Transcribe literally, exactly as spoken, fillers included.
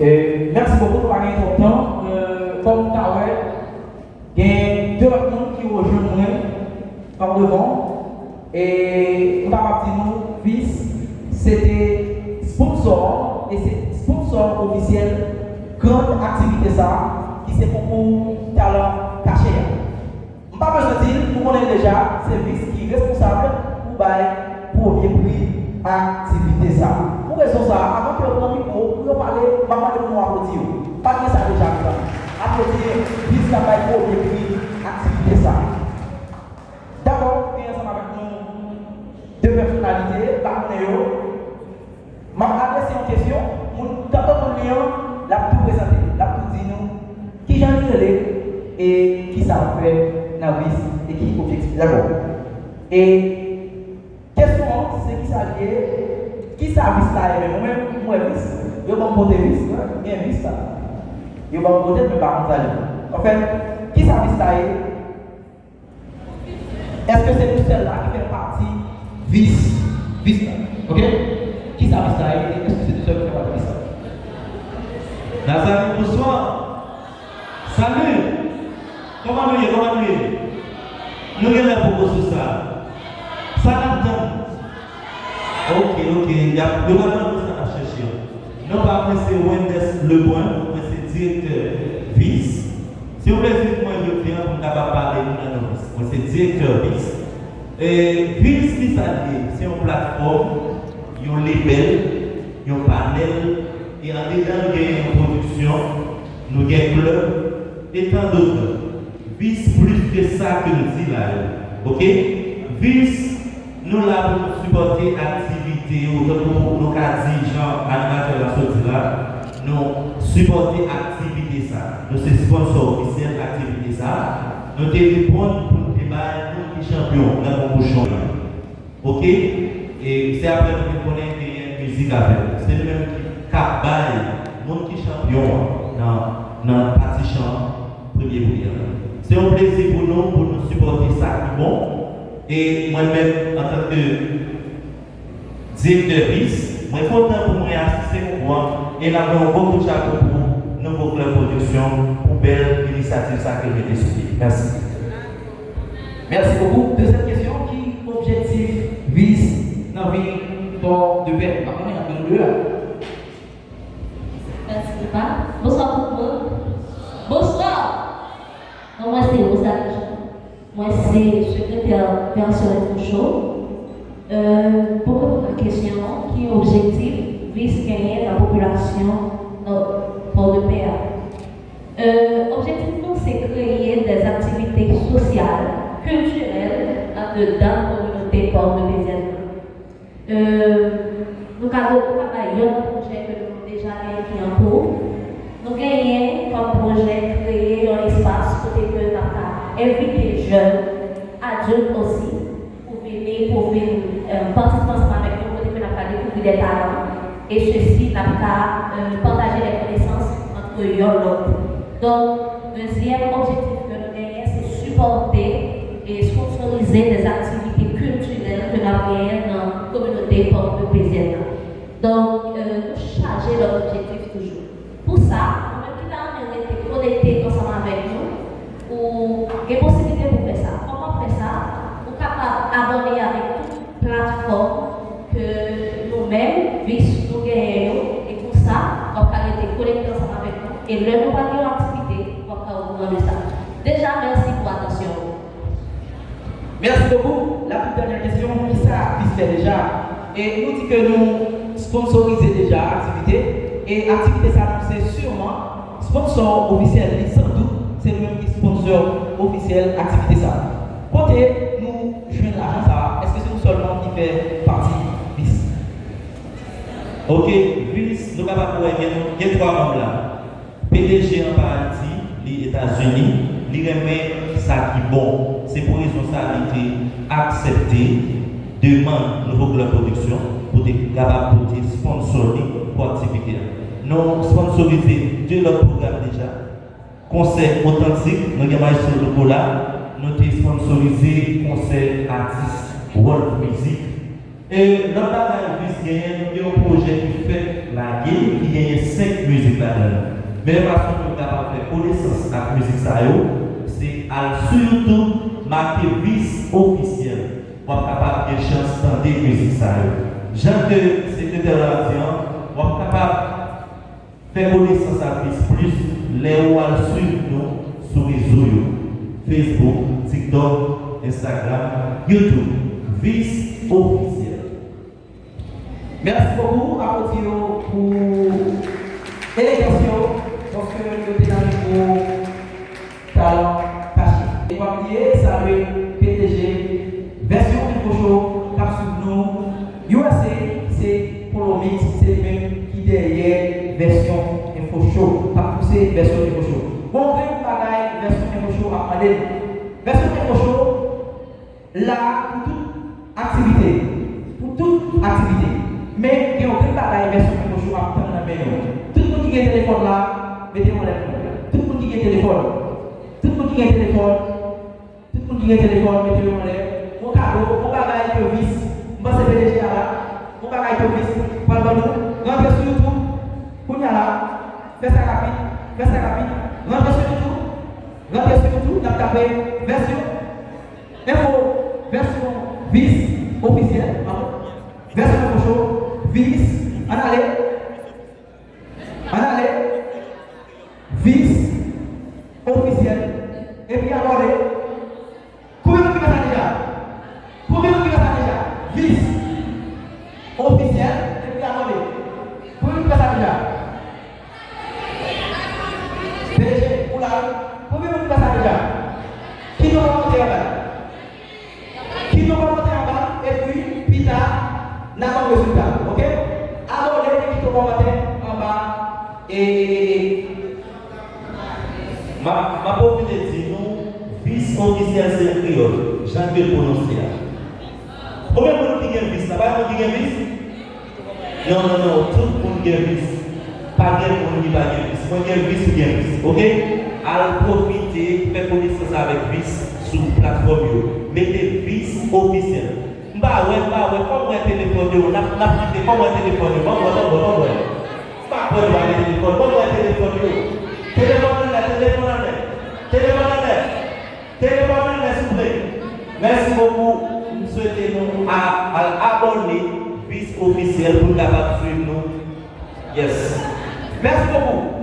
Euh, merci beaucoup, nou pa gen twòp tan. Euh, kòm ou ka wè, gen de lòt moun ki rejwenn mwen par devan. E m kapab di nou, Vis, se te sponsò, e se sponsò ofisyèl gran aktivite sa, ki se konkou talan kache a. M pa bezwen di l, nou konnen l deja, se Vis ki responsab pou bay premye pri aktivite sa. Pou rezon sa, avan ke yo pran mikwo pou yo pale, m ap mande pou nou aplodi yo. Pa gen sa deja, mezanmi. Aplodi Vis k ap bay premye pri aktivite sa. Dakò, gen ansanm avèk nou de pèsonalite, m pa konnen yo. M ap adrese yon kesyon, moun, tankou moun li an, l ap tou prezante, l ap tou di nou kijan li rele e kisa l ap fè nan Vis e ki objektif li. Dakò. E kesyon an, se kisa li ye, kisa Vis la ye menm? Mwen menm, m wè Vis, yo ban m pote Vis, gen Vis la. Yo ban m pote l, men pa konn sa li ye. Anfen, kisa Vis la ye? Èske se nou sèl la ki fè pati Vis, Vis la? Oke? Kisa Vis la ye? Èske se nou sèl ki fè pati Vis la? Nazareth, bonswa. Salut. Kòman nou ye? Kòman nou ye? Nou genlè poko sou sa. Sa n ap tann? Oke, oke. Y ap, yo pral ban nou sa n ap chèche an. Non pa mwen se Wenders Lebrun, mwen se direktè Vis. Se yon plezi pou mwen jodi a pou m kapab pale nou nan non Vis. Mwen se direktè Vis. E Vis, ki sa l ye? Se yon platfòm, yon lebèl, yon panèl, e andedan l gen yon pwodiksyon, nou gen klèb, e tandòt. Vis plis ke sa ke l di la yo. Oke? Vis, nou la pou nou sipòte aktivite yo, tankou nou ka di jan animatè la sot di la, nou sipòte aktivite sa. Nou se sponsò ofisyèl aktivite sa. Nou te reponn pou nou te bay moun ki chanpyon nan konkou chan. Oke? E se apre nou vin konnen genyen mizik avè l. Se nou menm ki, k ap bay moun ki chanpyon an nan, nan pati chan an premye pri an. Se yon plezi pou nou, pou nou sipòte sa ki bon. E mwen menm, antanke direktè Vis, mwen kontan pou mwen asiste konkou an e n ap bay yon gwo kout chapo pou Nouvo Klèb Pwodiksyon pou bèl inisyativ sa ke l mete sou pye. Mèsi. Merci beaucoup. Dezyèm kesyon, ki objektif Vis nan vin Pòdepè? M pa konnen, ap nou de a. Mèsi, papa. Bonswa tout moun. Bonswa. Non, mwen se Rosalie Jean. Mwen se sekretè Version Info Show. Euh, pou reponn a kesyon an, ki objektif Vis genyen nan popilasyon nan Pòdepè a? Euh, objektif nou se kreye de aktivite sosyal, kiltirèl, andedan kominote Pòdepè nan. Euh, nou ka, nou ka bay yon pwojè ke nou deja genyen ki an kou. Nou genyen kòm pwojè kreye yon espas kote ke n ap ka envite jèn, adilt osi, pou vini, pou vin, euh, patisipe ansanm avèk nou, kote ke n ap ka dekouvri de talan, e sesi n ap ka, euh, pataje de konesans ant yonn lòt. Donk, dezyèm objektif ke nou genyen, se sipòte e sponsorize de aktivite kiltirèl ke n ap genyen nan kominote Pòdepè nan. Donk, euh, nou chaje lòt objektif toujou. Pou sa, ou menm ki ta renmen rete konekte ansanm avèk nou, ou gen posiblite pou fè sa. Kòman fè sa? Ou kapab abòne avèk tout platfòm ke nou menm, Vis, nou genyen yo, e konsa, w ap ka rete konekte ansanm avèk nou, e lè nou pral gen yon aktivite, w ap ka okouran de sa. Deja, mèsi pou atansyon ou. Merci beaucoup. La toute dernière question, kisa Vis fè deja? E nou di ke nou sponsorize deja aktivite, e aktivite sa nou se siman sponsò ofisyèl li, san dout, se nou menm ki sponsò ofisyèl aktivite sa. Kote nou jwenn lajan sa? Èske se nou sèlman ki fè pati Vis? Oke, Vis, nou kapab wè gen, gen twa manm la. P D G an pa Ayiti, li Etazini, li renmen sa ki bon. Se pou rezon sa li te aksepte demann Nouvo Club Production pou te kapab pote sponsò li pou aktivite a. Nou sponsorize de lòt pwogram deja. Konsè otantik, nou gen Maestro Louko la, nou te sponsorize konsè atis Wolf Music. E lòt bagay Vis genyen, nou gen yon pwojè ki fèk lage, ki genyen senk mizik. ladan l. Meyè fason pou w kapab fè konesans ak mizik sa yo, se al sou YouTube, make Vice Officiel. W ap kapab gen chans tande mizik sa yo. Jan ke sekretè yo ap di an, w ap kapab fè konesans ak Vice plis lè ou al swiv nou sou rezo yo, Facebook, TikTok, Instagram, YouTube, Vice Officiel. Mèsi bokou, aplodi yo pou elegans yo, paske yo te nan nivo talan kache. E pa bliye salye P D G Vèsyon Info Show k ap swiv nou. U S A, se Polo Mix, se li menm ki dèyè Vèsyon Info Show, k ap pouse Vèsyon Info Show. Gon grenn bagay Vèsyon Info Show ap mande n. Vèsyon Info Show la pou tout aktivite. Pou tout aktivite. Men gen yon grenn bagay Vèsyon Info Show ap tann nan men nou. Tout moun ki gen telefòn la, mete yon lèt. Tout moun ki gen telefòn. Tout moun ki gen telefòn. Tout moun ki gen telefòn, mete yo anlè. Yon kado, yon bagay ke Vice, m panse P D G a la, yon bagay ke Vice pral ban nou. Rantre sou YouTube, kounye a la, fè sa rapid, fè sa rapid. Rantre sou YouTube, rantre sou YouTube, n ap tape Vèsyon Info, Vèsyon Vice Officiel, pardon. Vèsyon Info Show, Vice, ann ale. Ann ale. Vice Officiel. Epi abòne. Konbyen moun ki fè sa deja? Konbyen moun ki fè sa deja? Vice Officiel. Epi abòne. Konbyen moun ki fè sa deja? P D G, ou la wi. Konbyen moun ki fè sa deja? Kite yon kòmantè anba. Kite yon kòmantè anba, epi pita, n a ba w rezilta, oke? Abòne epi kite yon kòmantè anba, e, e, e, e. M ap, m ap pwofite di nou, Vice Officiel se an kreyòl, jan ke l pwononse a. Konbyen moun ki gen Vice la? Pa gen moun ki gen Vice? Non, non, non, tout moun gen Vice. Pa gen moun ki pa gen Vice. Mwen gen Vice, ou gen Vice, oke? Al pwofite, fè konesans avèk Vice sou platfòm yo. Mete Vice Officiel. M pa wè, m pa wè, fò m wè telefòn yo, n ap, n ap kite, fò m wè telefòn yo, ban m wè, ban m wè, ban m wè. M pa pran dwa gen telefòn, ban m wè telefòn yo. Telefòn anlè, telefòn anlè. Telefòn anlè. Telefòn anlè, souple. Mèsi bokou. M swete nou a, al abòne Vice Officiel pou n kapab swiv nou. Yes. Mèsi bokou.